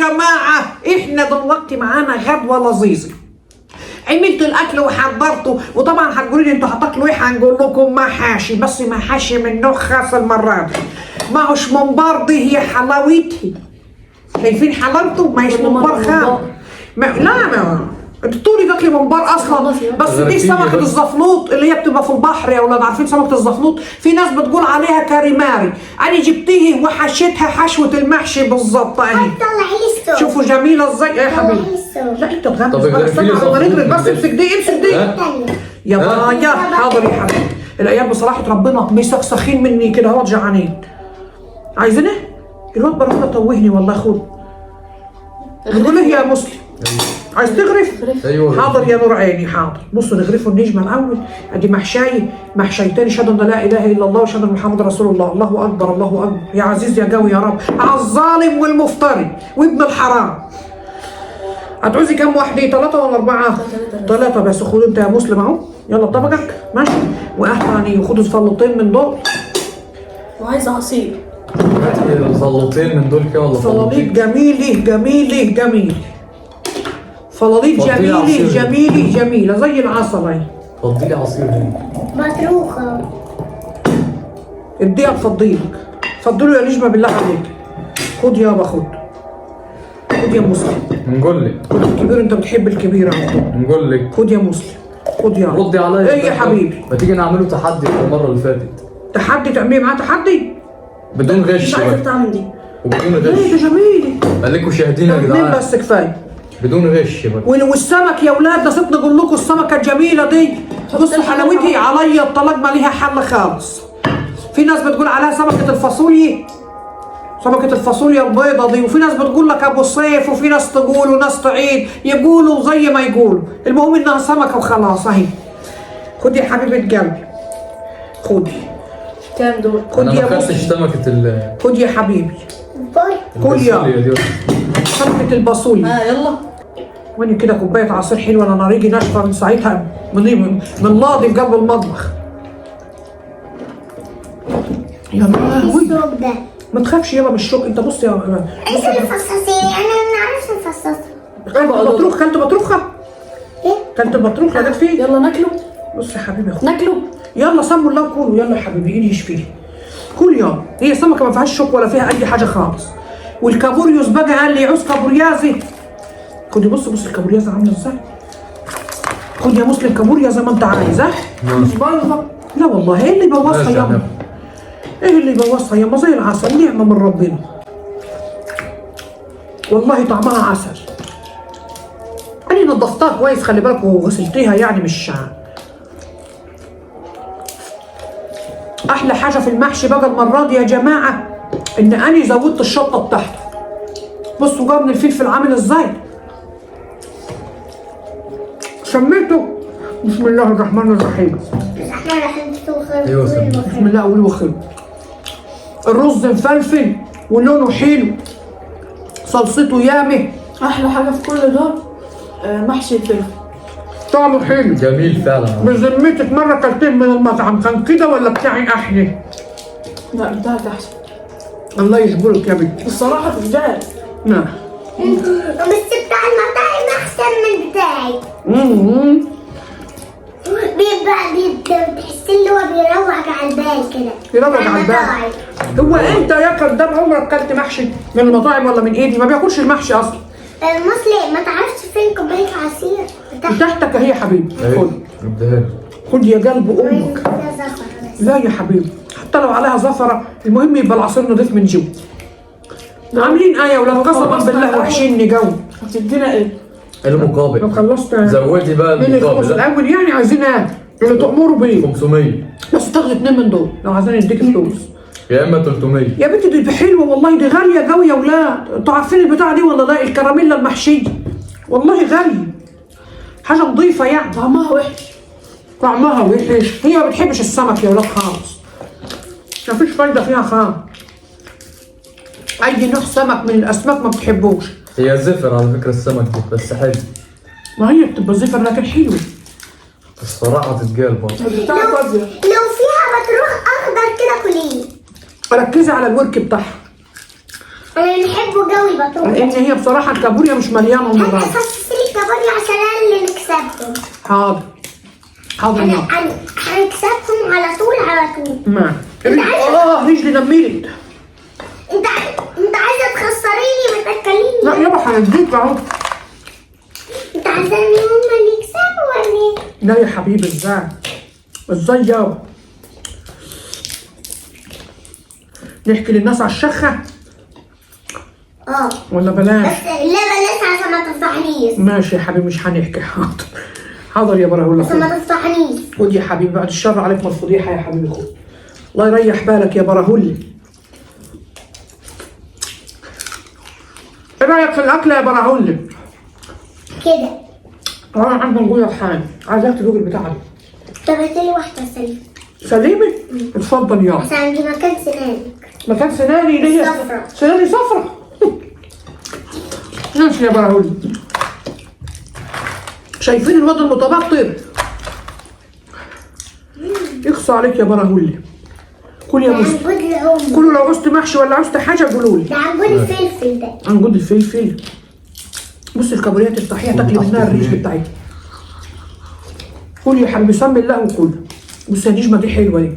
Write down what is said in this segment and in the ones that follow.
جماعة، احنا دلوقتي معانا غدوه لذيذة. عملت الاكل وحضرته، وطبعا هتقولوا لي انتوا هتاكلوا ايه؟ هنقول لكم محاشي، بس محاشي من نوع خاص المرة دي. ما هوش ممبار، دي هي حلاوتي. شايفين حلاوته؟ ما هيش كل مرة ممبار خام. ممبار. ما لا ما انت طولي تاكلي ممبار اصلا، خلاص يا. بس دي غرفتيني سمكة بس. الزفلوط اللي هي بتبقى في البحر يا اولاد، عارفين سمكة الزفلوط؟ في ناس بتقول عليها كاريماري. انا جبتيه وحشيتها حشوه المحشي بالظبط اهي. طلعي لي الصوت. شوفوا جميلة ازاي يا طلعي حبيبي. لي الصوت. لا انت تغمس طب بقى، اغرفي استنى لي على ما زفلوط نغرف، بس من امسك دي، امسك دي. ها؟ استنى. يا ها؟ يا حاضر يا حبيبي. العيال بصراحة ربنا مسخسخين مني كده اهوت، جعانين. عايزين ايه؟ الواد بركة توهني والله. خد بتقول ايه يا مسلم؟ عايز تغرف؟ ايوه. حاضر يا نور عيني، حاضر. بصوا نغرفوا النجمة الاول. ادي محشاي، محشيتين. اشهد ان لا اله الا الله واشهد ان محمد رسول الله. الله اكبر، الله اكبر، يا عزيز يا قوي يا رب، على الظالم والمفتري وابن الحرام. هتعوزي كام واحدة؟ ثلاثة ولا أربعة؟ ثلاثة بس. خد أنت يا مسلم أهو، يلا طبقك ماشي. وأهلا، وخدوا فلوطين من دول. وعايز عصير. هاتي فلوطين من دول كده ولا فلاليط فلوطين؟ جميلة جميلة جميلة. فلاليط فضيلة جميلة عصير. جميلة جميلة زي العسل أهي. فضيلي عصير هنا. مطروخة. اديها تفضيلك، فضلوا يا نجمة بالله عليك. خد يابا، خد خد يا مسلم. نقول لك. خد الكبير، انت بتحب الكبير اهو. نقول لك. خد يا مسلم، خد يا ردي عليا. ايه يا حبيبي؟ ما تيجي نعمله تحدي في المرة اللي فاتت. تحدي؟ تعملي معاه تحدي؟ بدون غش مش عايزه بقى. بتاع من دي. وبدون ايه غش. ده جميل. خليكم شاهدين يا اتنين جدعان. بس كفاية. بدون غش بقى. والسمك يا ولاد، نسيت نقول لكم السمكة الجميلة دي. بصوا حلاوتي، عليا الطلاق ما ليها حل خالص. في ناس بتقول عليها سمكة الفاصوليا، سمكة الفاصوليا البيضة دي، وفي ناس بتقول لك ابو صيف، وفي ناس تقول وناس تعيد، يقولوا زي ما يقولوا، المهم انها سمكة وخلاص اهي. خدي يا حبيبه قلبي، خدي. كام دول؟ خدي انا ما يا خدتش مسلم، سمكة خدي يا حبيبي، باي. كل يا. الفاصوليا دي. سمكة الباصوليا. ها يلا. وين كده كوباية عصير حلوة، انا ريجي ناشفة من ساعتها، من لاضي في قلب المطبخ. يا لهوي. الصوت ده. ما تخافش يابا من الشوك، انت بص يا انت اللي فصصيني، انا ما نعرفش نفصصها. كلت بطروخ، كلت بطروخه، ايه؟ كلت البطروخ اللي جت فيه. يلا ناكله. بص يا حبيبي خد. ناكله. يلا سموا الله وكلوا، يلا يا حبيبي انهش فيه. كل يوم هي سمكة ما فيهاش شوك ولا فيها اي حاجة خالص. والكابوريوس بقى قال لي يعوز كابوريازي. خدي بص بص الكابوريازي عامله ازاي. خد يا مسلم كابوريا زي ما انت عايز. ها؟ مش بايظة. لا والله ايه اللي بوظها ماشي يا ياما؟ نبي. ايه اللي بوظها ياما؟ زي العسل، نعمه من ربنا. والله طعمها عسل. انا نظفتها كويس خلي بالك، وغسلتيها يعني مش احلى حاجة في المحشي بقى المرة دي يا جماعة ان انا زودت الشطه بتاعته. بصوا جبن الفلفل عامل ازاي. سميته بسم الله الرحمن الرحيم. الرحمن الرحيم. وخير. أيوة، سمي. بسم الله أوله وخير. الرز مفلفل ولونه حلو، صلصته يامه، احلى حاجة في كل ده محشي الفلفل. طعمه حلو. جميل فعلا. بذمتك مرة كلتين من المطعم كان كده ولا بتاعي أحلى؟ لا بتاعك احسن. الله يجبرك يا بنتي. الصراحة تتجاهل. نعم. بس بتاع المطاعم احسن من بتاعي. مم. بيبقى بتحس اللي هو بيروق على البال كده. يروق بتاع على البال. المطاعم. هو انت يا كداب عمرك كلت محشي من المطاعم ولا من ايدي؟ ما بياكلش المحشي اصلا. مسلم ما تعرفش فين كوباية عصير بتاعت تحتك اهي يا حبيبي. خد ايوه اديها لي. خد يا قلب امك. فيها زفرة بس. لا يا حبيبي، حتى لو عليها زفرة المهم يبقى العصير نضيف من جوه. عاملين ايه يا ولاد؟ قسما بالله وحشيني جو. هتدينا ايه؟ المقابل. لو خلصت زودي بقى مين اللي خلص المقابل. لا، الاول يعني؟ عايزين ايه؟ اللي تأمروا بيه. 500 بس تاخدي اتنين من دول لو عايزين نديك فلوس. يا اما 300. يا بنتي دي حلوة والله، دي غالية قوي يا ولاد. انتوا عارفين البتاعه دي ولا لا؟ الكراميلا المحشيه والله غالية، حاجة نظيفة يعني. طعمها وحش. طعمها وحش، هي ما بتحبش السمك يا ولاد خالص، مفيش فايده فيها خالص. اي نوع سمك من الاسماك ما بتحبوش. هي زفر على فكرة السمك دي، بس حلو. ما هي بتبقى زفر لكن حلوة. الصراحة تتقال برضه. بتاعك فاضية. لو فيها بطروخ اخضر كده كليه. ركزي على الورك بتاعها. انا بنحبه قوي البطاطس. لان هي بصراحة الكابوريا مش مليانة المرة انا دي. فصصي لي الكابوريا عشان انا اللي نكسبهم. حاضر حاضر انا يلا. هنكسبهم على طول على طول. ما رجلي نملت. انت عايزه تخسريني ما تاكليني. لا يابا هنديك اهو. انت عايزاني هما اللي يكسبوا ولا ايه؟ لا يا حبيبي، ازاي ازاي يابا؟ نحكي للناس على الشخه؟ ولا بلاش؟ بس لا بلاش عشان ما تفضحنيش. ماشي يا حبيبي مش هنحكي. حاضر حاضر يا براهولا. عشان ما تفضحنيش. خد يا حبيبي، بعد الشر عليك من الفضيحة يا حبيبي. خد، الله يريح بالك يا براهولي. ايه رايك في الاكلة يا براهولي؟ كده انا عندي نقول لك حاجة، عايزاك تدوق البتاعه دي. طب هاتلي واحدة سليمة. سليمة؟ اتفضل يابا. عشان عندي مكان سنانك. مكان سناني ليه؟ صفرة. سناني صفرة. ماشي يا براهولي. شايفين الواد المتبطر؟ يخص عليك يا براهولي. كل يا ده مسلم، عنجود العمر. كلوا لو عوزت محشي ولا عوزت حاجة قولوا لي. ده عنجود الفلفل ده. عنجود الفلفل. بص الكابوريا تفتحيها تاكلي منها الريش بتاعتها. كل يا حبيبي، سمي الله وكل. بص يا نجمه دي حلوة دي.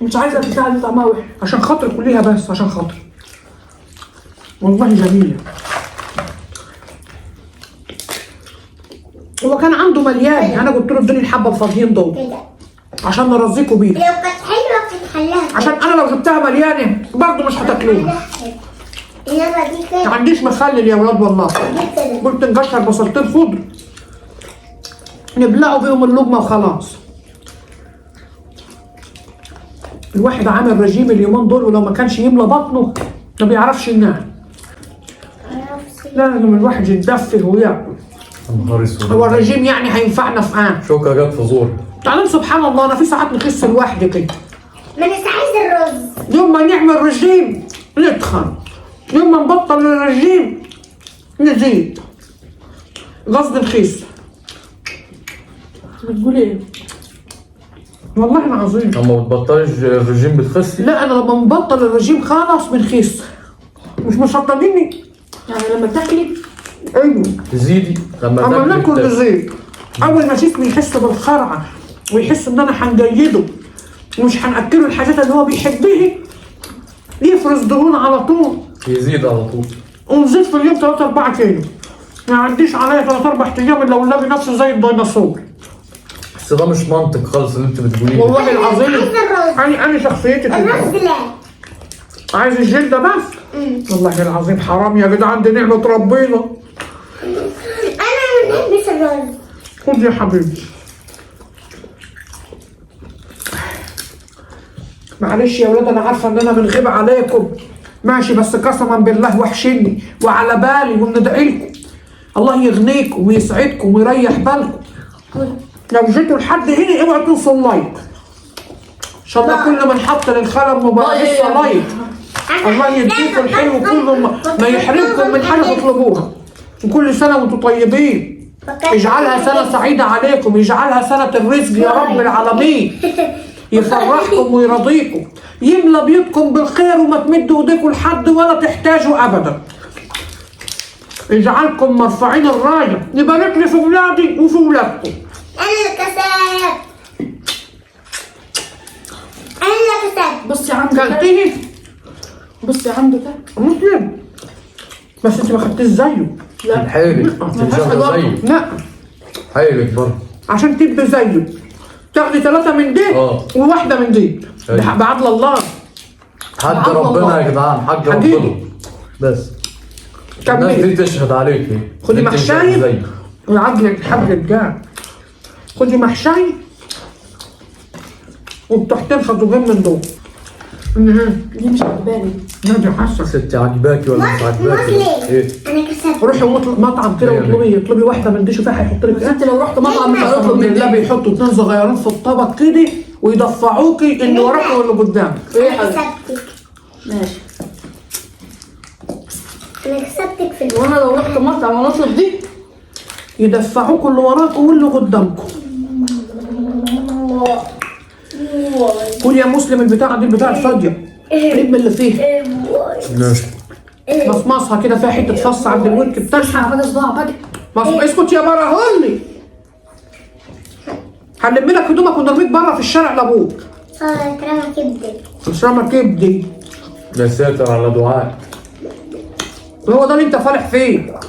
مش عايزه البتاعه دي طعمها وحش. عشان خاطر كليها بس، عشان خاطر. والله جميلة. هو كان عنده مليان، انا قلت له ادوني الحبة الفاضيين دول كده عشان نرزيكوا بيه. لو كانت حلوة كانت حلها. عشان انا لو جبتها مليانة برضه مش هتاكلوها. انما دي كده. ما عنديش مخلل يا ولاد والله. دي كده. قلت نقشر بصلتين خضر نبلعوا بيهم اللقمة وخلاص. الواحد عامل رجيم اليومين دول، ولو ما كانش يملى بطنه ما بيعرفش ينام. لازم الواحد يتدفي وياكل. يا نهار اسود. هو الرجيم يعني هينفعنا في ايه؟ شوكه جت في زوري. تعالوا سبحان الله، انا في ساعات نخس لوحدي كده. ما انا عايز الرز. يوم ما نعمل رجيم نتخن، يوم ما نبطل الرجيم نزيد. قصدي نخس. بتقولي ايه؟ والله العظيم. لما بتبطلش الرجيم بتخسي؟ لا انا لما نبطل الرجيم خالص بنخس. مش مصدقيني؟ يعني لما تاكلي؟ ايوه. تزيدي لما اما تاكلي ناكل بتاكلي. بزيد. اول ما جسمي يحس بالخرعه ويحس ان انا هنجيده ومش هناكله الحاجات اللي هو بيحبها، يفرز دهون على طول. يزيد على طول. ونزيد في اليوم 3 4 كيلو. ما عنديش عليا 3 4 ايام الا والنبي نفسي زي الديناصور. بس ده مش منطق خالص اللي انت بتقوليه. والله العظيم. عايز الرز. انا شخصيتي كده. الرز لا. عايز الجلدة بس؟ والله العظيم حرام يا جدعان، دي نعمه ربنا. انا ما بحبش الرز. خد يا حبيبي. معلش يا ولاد، انا عارفه ان انا بنغيب عليكم، ماشي، بس قسما بالله وحشني وعلى بالي وبندعي لكم. الله يغنيكم ويسعدكم ويريح بالكم. لو جيتوا لحد هنا اوعوا تنسوا ال like. ان شاء الله كل ما نحط للخلم مبارك لسه like. الله يديكم الحلو كله، ما يحرمكم من حاجة تطلبوها. وكل سنة وانتم طيبين. اجعلها سنة سعيدة عليكم، يجعلها سنة الرزق يا رب العالمين. يفرحكم ويرضيكم، يملى بيوتكم بالخير وما تمدوا ايديكم لحد ولا تحتاجوا ابدا. يجعلكم مرفعين الراية، يبارك لي في ولادي وفي ولادكم. انا اللي كسبت. انا اللي كسبت. بصي عنده كده. كلتيه؟ بصي عنده كده. مسلم، بس انت ما خدتيش زيه. لا حيلك انت مش واخده زيه. لا حيلك برضه عشان تبقي زيه تاخدي 3 من دي وواحدة من دي. أيوة. بعدل الله. حق ربنا يا جدعان، حق حقيقي. ربنا. بس الناس كملي. دي تشهد عليكي. خدي انت مش محشاي. زيه. وعدلك حق الجان. خدي محشاي وبتحتين خدوجين من دول. دي مش عجباني. لا دي حاسه. ستي عجباكي ولا مش عجباكي؟ ايه؟ انا كسبت. روحي مطعم كده ليه؟ واطلبي، اطلبي واحدة من دي، شوفيها هيحط لك بس ايه. انت لو رحت مطعم مش هتطلب من بالله دي. بيحطوا 2 صغيرين في الطبق كده ويدفعوكي اللي وراكي واللي قدامك. ايه يا انا حبيبتي؟ كسبتك. ماشي. انا كسبتك في الوقت. وانا لو رحت مطعم وانا اطلب دي يدفعوكوا اللي وراكوا واللي قدامكم. كل يا مسلم البتاعه دي، البتاعه الفاضيه، قريب من اللي فيها. ماشي. مصمصها كده فيها حتة فص عند الورك بتاعها. بقى صباع بقى. اسكت يا براهولي، هنلم لك هدومك ونرميك بره في الشارع لابوك. اترمى كبدي. اترمى كبدي. يا ساتر على دعاء. هو ده اللي انت فالح فيه.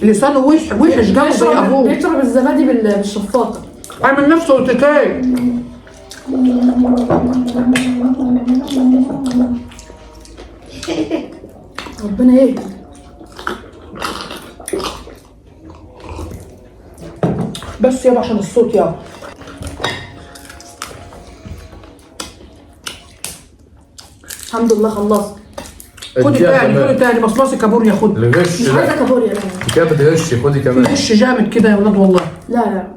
لسانه وحش وحش جامد زي ابوه. بيشرب الزبادي بالشفاطه. عامل نفسه اوتيكيه. ربنا يهدي. بس يابا عشان الصوت يابا. الحمد لله خلصت. خدي تاني، خدي تاني مصمصي كابوريا، خد. الغش مش عايزه كابوريا. لا كده بتغشي، خدي كمان. غش جامد كده يا ولاد والله. لا لا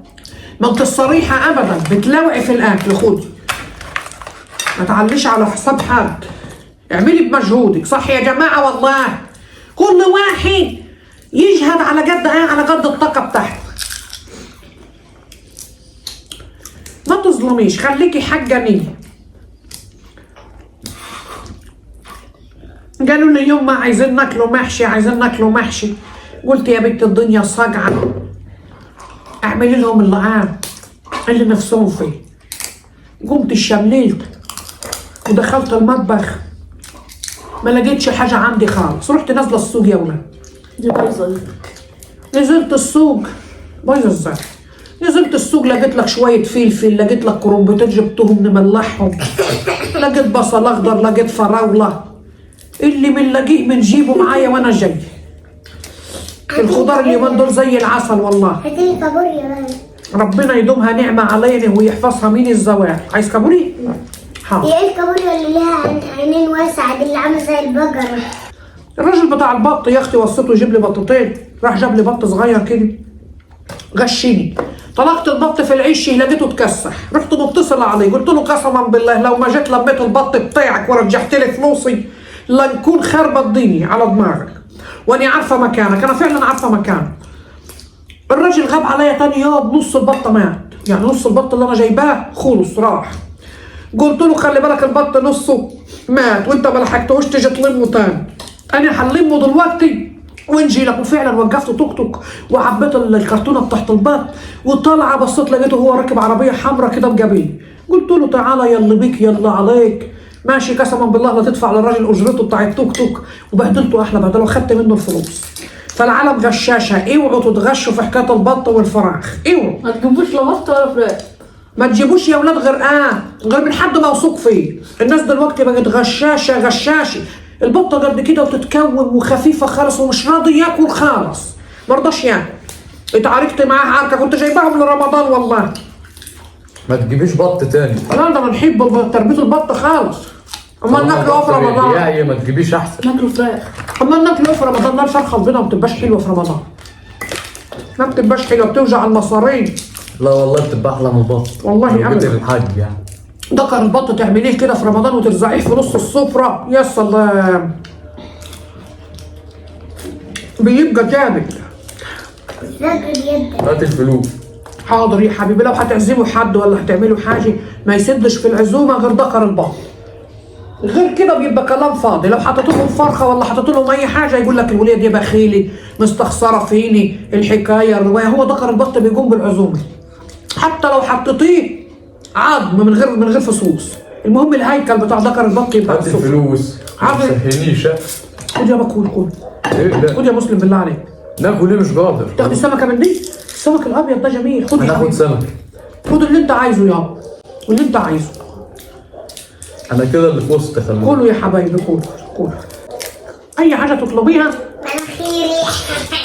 ما انت الصريحة ابدا، بتلوعي في الاكل. خدي، ما تعليش على حساب حد، اعملي بمجهودك. صح يا جماعة والله، كل واحد يجهد على قد ايه، على قد الطاقة بتاعته. ما تظلميش، خليكي حاجة نيه. قالوا لي يوم ما عايزين ناكلوا محشي، عايزين ناكلوا محشي. قلت يا بنت الدنيا صاجعه، اعملي لهم اللي اللي نفسهم فيه. قمت الشمليت ودخلت المطبخ، ما لقيتش حاجة عندي خالص. رحت نازله السوق يا ولاد. دي بايظة دي. نزلت السوق بايظة ازاي؟ نزلت السوق لقيت لك شوية فلفل، لقيت لك كرنبتين جبتهم نملحهم، لقيت بصل اخضر، لقيت فراوله. اللي بنلاقيه بنجيبه معايا وانا جاي. الخضار اليومين دول زي العسل والله. هاتيلي كابوريا بقى. ربنا يدومها نعمه علينا ويحفظها من الزوال. عايز كابوري؟ حاضر. ايه الكابوريا اللي لها عينين واسعة دي اللي عامله زي البقرة؟ الراجل بتاع البط يا اختي وصيته يجيب لي بطتين، راح جاب لي بط صغير كده غشني. طلقت البط في العش لقيته اتكسح، رحت متصلة عليه قلت له قسما بالله لو ما جيت لميت البط بتاعك ورجعت لي فلوسي لنكون خربت ديني على دماغك، واني عارفه مكانك، انا فعلا عارفه مكانك. الراجل غاب عليا تاني يوم، نص البطة مات، يعني نص البط اللي انا جايباه خلص راح. قلت له خلي بالك البط نصه مات وانت ما لحقتهوش تيجي تلمه تاني، انا هلمه دلوقتي ونجي لك. وفعلا وقفت توك توك وعبيت الكرتونه بتاعت البط وطالعه، بصيت لقيته هو راكب عربية حمراء كده مجابيه. قلت له تعالى يلا بيك يلا عليك، ماشي قسما بالله لا تدفع للراجل اجرته بتاع التوك توك. وبهدلته احلى بهدله وخدت منه الفلوس. فالعالم غشاشه، اوعوا تتغشوا في حكاية البط والفراخ، اوعوا. ما تجيبوش لا بط ولا فراخ. ما تجيبوش يا ولاد غير غير من حد موثوق فيه. الناس دلوقتي بقت غشاشه غشاشه. البطة قد كده وتتكوم وخفيفة خالص ومش راضي ياكل خالص، ما رضاش ياكل. اتعاركت معاه عركة، كنت جايباهم لرمضان والله. ما تجيبيش بط تاني. لا ده بنحب تربيه البط خالص. امال ناكله في رمضان؟ يا ما تجيبيش احسن. ناكله فراخ. امال ناكله في رمضان؟ لا الفرخه البيضاء ما بتبقاش حلوة في رمضان. ما بتبقاش حلوة، بتوجع المصارين. لا والله بتبقى احلى من البط والله ابدا. الحاج يعني دكر البط تعمليه كده في رمضان وترزعيه في نص السفرة، يا سلام، بيبقى جامد. هات الفلوس. حاضر يا حبيبي، لو هتعزموا حد ولا هتعملوا حاجة ما يسدش في العزومة غير دكر البط. غير كده بيبقى كلام فاضي. لو حطيت لهم فرخة ولا حطيت لهم اي حاجة يقول لك الوليه دي بخيلي مستخسره فيني الحكاية الرواية. هو دكر البط بيقوم بالعزومه حتى لو حطيتيه عظم من غير فصوص. المهم الهيكل بتاع دكر البط يبقى هات الفلوس. ما تسهلنيش. خد يا بكول، كل. ايه؟ خد يا مسلم بالله عليك. ناكل ليه؟ مش قادر. تاخد السمكة من دي؟ السمك الابيض ده جميل. خد انا هاخد سمك. خد اللي انت عايزه يابا، واللي انت عايزه. انا كده اللي في وسط. خلي كلوا يا حبايبي، كلوا كلوا اي حاجة تطلبيها. مناخيري.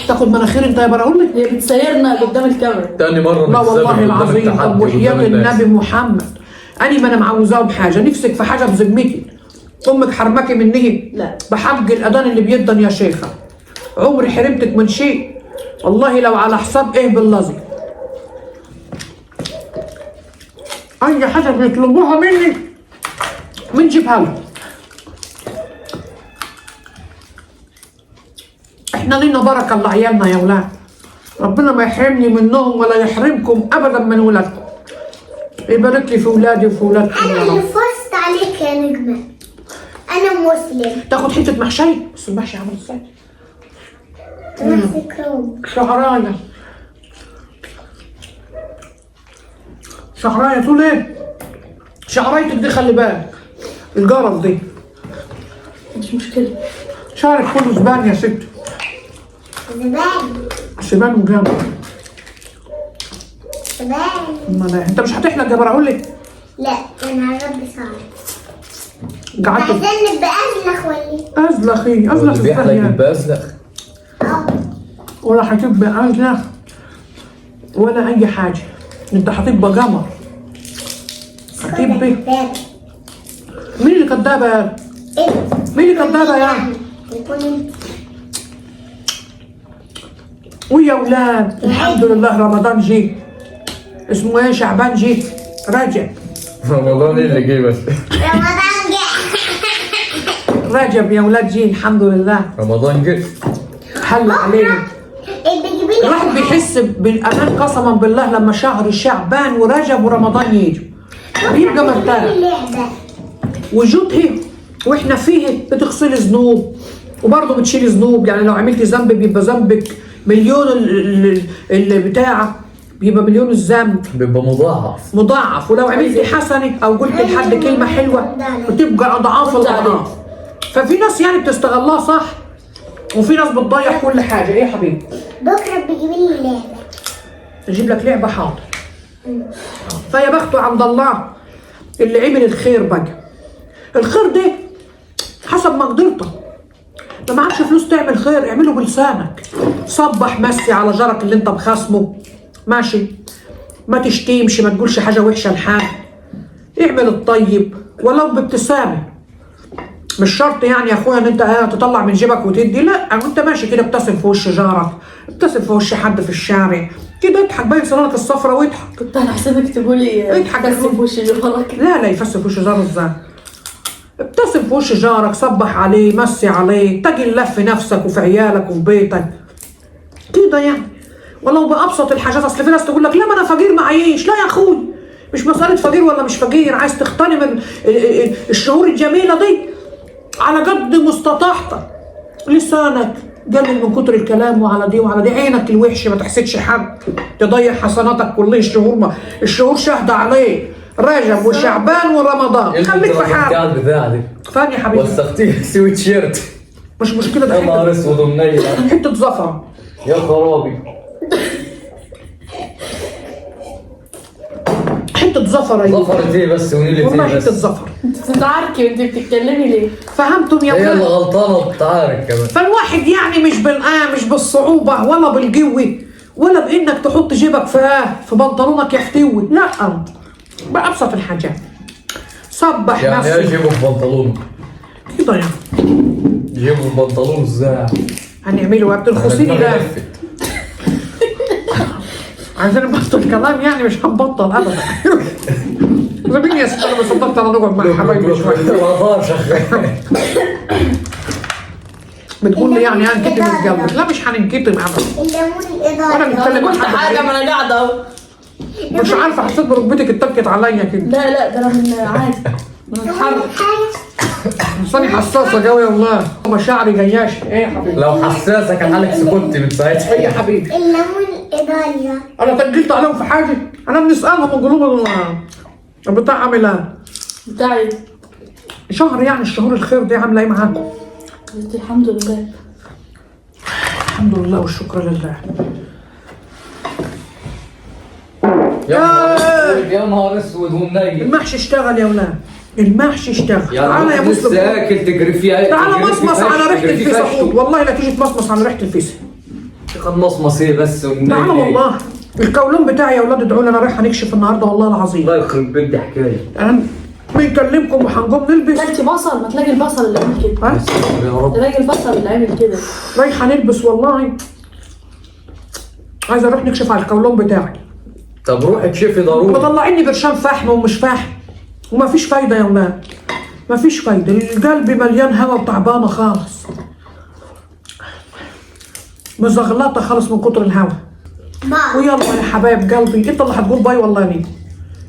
تاخد مناخير انت يا براهولي؟ هي بتسيرنا قدام الكاميرا. تاني مرة لا والله العظيم. طب وحياة النبي محمد انا ما انا معوزاهم حاجة، نفسك في حاجة بذمتي. امك حرمكي مني؟ لا. بحق الاذان اللي بيدن يا شيخه، عمري حرمتك من شيء والله، لو على حساب ايه باللازم. اي حاجة بيطلبوها مني بنجيبها لهم. احنا لينا بركة الله عيالنا يا ولاد، ربنا ما يحرمني منهم ولا يحرمكم ابدا من ولادكم. يبارك لي في ولادي وفي ولادكم. انا اللي فزت عليك يا نجمه. انا مسلم. تاخد حتة محشيه، بس المحشي عامل ازاي؟ محشي كروم. شعرايه شعرايه تقول ايه؟ شعرايتك دي خلي بالك الجرس دي مش مشكلة. شعرك كله زبان يا ست. زبادي. زبان وجامد. زبادي. ما انت مش هتحلق يا براولي؟ لا انا ربي صعب. قعدت عايزين نبقى ازلخ ولا إيه؟ ازلخ ايه؟ ازلخ اللي بيحلق ازاي يعني؟ يبقى ازلخ. ولا هتبقى ازلخ ولا اي حاجة، انت هتبقى قمر. هتبقى مين اللي كدابه يا؟ انت. مين اللي كدابه يعني؟ يكون انت. ويا ولاد الحمد لله رمضان جه، اسمه ايه؟ شعبان جه، رجب. رمضان ايه اللي جه بس؟ رمضان جه. رجب يا ولاد جه الحمد لله. رمضان جه. حل علينا. الواحد بيحس بالامان قسما بالله لما شهر شعبان ورجب ورمضان يجوا بيبقى مرتاح. وجودها واحنا فيه بتغسلي ذنوب وبرضه بتشيلي ذنوب، يعني لو عملتي ذنب بيبقى ذنبك مليون البتاع بيبقى مليون الذنب بيبقى مضاعف مضاعف. ولو عملتي حسنه او قلت لحد كلمة حلوة بتبقى اضعاف الاضعاف. ففي ناس يعني بتستغلها صح وفي ناس بتضيع كل حاجة. ايه يا حبيبي؟ بكره بتجيبي لي لعبه. اجيب لك لعبه؟ حاضر. فيا بخته عند الله اللي عمل الخير بقى. الخير ده حسب مقدرتك، ما معكش فلوس تعمل خير اعمله بلسانك. صبح مسي على جارك اللي انت مخاصمة، ماشي، ما تشتمش، ما تقولش حاجة وحشة لحد، اعمل الطيب ولو بابتسامة. مش شرط يعني يا اخويا ان انت تطلع من جيبك وتدي، لا، انت ماشي كده ابتسم في وش جارك، ابتسم في وش حد في الشارع كده، اضحك باين سنانك الصفرا واضحك. كنت انا حسيتك تقولي اضحك. ابتسم في وش جارك. لا لا يفسف في وش جارك ازاي؟ ابتسم في وش جارك، صبح عليه، مسي عليه، تجي اللف في نفسك وفي عيالك وفي بيتك كده يعني، ولو بأبسط الحاجات. اصل في ناس تقول لك لا ما انا فقير معيش. لا يا اخوي، مش مسألة فقير ولا مش فقير، عايز تغتنم الشهور الجميلة دي على قد مستطاعتك. لسانك قلل من كتر الكلام وعلى دي وعلى دي، عينك الوحشة ما تحسدش حد، تضيع حسناتك كلها. الشهور ما الشهور شاهدة عليه، رجب وشعبان ورمضان، خليك في حالك. البتاع دي فين يا حبيبي؟ وسختيه سويت شيرت. مش مشكلة، ده يا نهار اسود ومنيل حتة زفرة. يا خرابي، حتة زفرة. زفرت ايه بس ونيلة والله ايه حتة بس؟ زفر. انت بتتعاركي وانت بتتكلمي ليه؟ فهمتم يا هي اللي ولاد؟ غلطانة وبتعارك كمان. فالواحد يعني مش مش بالصعوبة ولا بالقوة ولا بإنك تحط جيبك في بنطلونك يحتوي، لا، بأبسط الحاجات. صبح يعني ايه نفسك جيبه في بنطلونه؟ كده يعني. جيبه في بنطلونه ازاي؟ هنعمله يا بترخصيني أنا ده. دماغي لفت. عايزين نبطل كلام يعني، مش هنبطل ابدا. زميلي يا ستي انا ما صدقت انا نقعد مع حبايبي شوية. الغطار شغال. بتقول لي يعني هنكتم الجو، لا مش هننكتم ابدا. الليمون الاضافي. انا بتكلم مع قلت حد حاجة ما انا قاعدة اهو. مش عارفه، حسيت بركبتك اتكت عليا كده. لا لا ده انا من عادي بنتحرك. لساني حساسة قوي والله، مشاعري جياشه. ايه يا حبيبي؟ لو حساسة كان حالك سكوت من ساعتها. ايه يا حبيبي؟ الليمون الايطاليا. انا تجلت عليهم في حاجة؟ انا بنسالهم ونقول لهم البتاع عامل ايه؟ بتاعي شهر يعني الشهور الخير دي عامله ايه معاكم؟ الحمد لله. الحمد لله والشكر لله. يا نهار اسود، يا نهار اسود ومنيل. المحشي اشتغل يا ولاد، المحشي اشتغل. يعني تعالى يا مسلم، لسه اكل تجري فيها. تعالى مصمص على ريحه الفيس اخوك، والله لا تيجي تمصمص على ريحه الفيس. مصمص ايه بس ومنيل. تعالى والله الكولون بتاعي يا ولاد ادعوا لي، انا رايح هنكشف النهارده والله العظيم. الله يخرب بيت دي حكاية. انا بنكلمكم وهنقوم نلبس. اكلتي بصل، ما تلاقي البصل اللي عامل كده. ها؟ يا رب تلاقي البصل اللي عامل كده. رايحة نلبس والله، عايز اروح نكشف على الكولون بتاعي. طب روح اكشفي ضروري. مطلعيني برشام فحم ومش فحم ومفيش فايده يا ولاد، مفيش فايده. القلب مليان هوا وتعبانه خالص، مزغلطه خالص من كتر الهوا. bye. ويلا يا حبايب قلبي، انت اللي هتقول bye والله ليه؟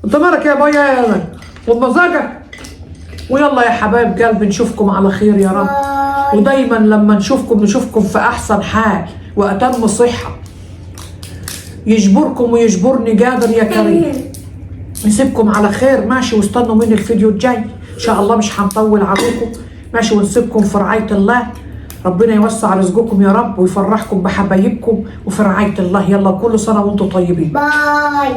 انت مالك يا bye يا وبمزاجك. ويلا يا حبايب قلبي نشوفكم على خير يا رب. bye. ودايما لما نشوفكم نشوفكم في احسن حال واتم صحة. يجبركم ويجبرني قادر يا كريم. نسيبكم على خير ماشي، واستنوا مني الفيديو الجاي ان شاء الله، مش هنطول عليكم ماشي، ونسيبكم في رعاية الله. ربنا يوسع رزقكم يا رب ويفرحكم بحبايبكم، وفي رعاية الله. يلا كل سنة وانتم طيبين. bye.